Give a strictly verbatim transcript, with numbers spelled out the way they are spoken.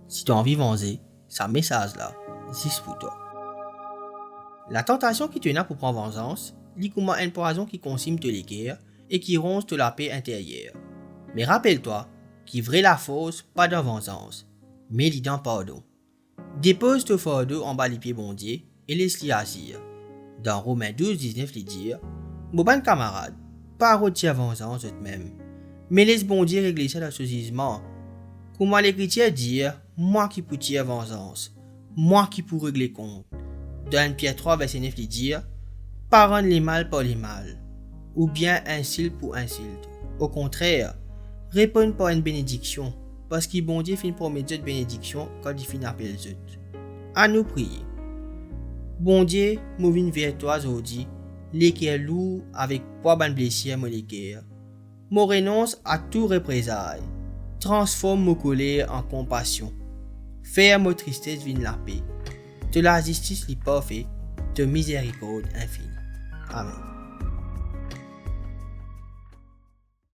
Si to anvi vanze, sa mesaz la zis pou twa. Latantasion ki to ena pou pran vanzans, li kouma enn pwazon ki konsim to leker e ki ronz to lape interyer. Me rapel twa ki vre lafors pa dan vanzans, me li dan pardon. Depoz to fardo anba lipie Bondie e les li azir. Dan Romin douz diznef li dir, "Mo bann kamarad, pa rod tir vanzans zotmem, me les Bondie regle sa dan so zizman. Kouma Lekritir dir, mwa ki pou tir vanzans, mwa ki pou regle kont." Dan enn Pier trwa verse nef li dir, "Pa rann lemal par lemal, oubien insilt pou insilt. Okontrer, reponn par enn benediksion, parski Bondie finn promet zot benediksion kan li finn apel zot." Anou priye. Bondie, mo vinn ver twa zordi, leker lour avek pwa bann blesir mo leker. Mo renons a tou reprezay. Transform mo koler an konpasion. Fer mo tristes vinn lape. To lazistis li parfe, to mizerikord infini. Amen.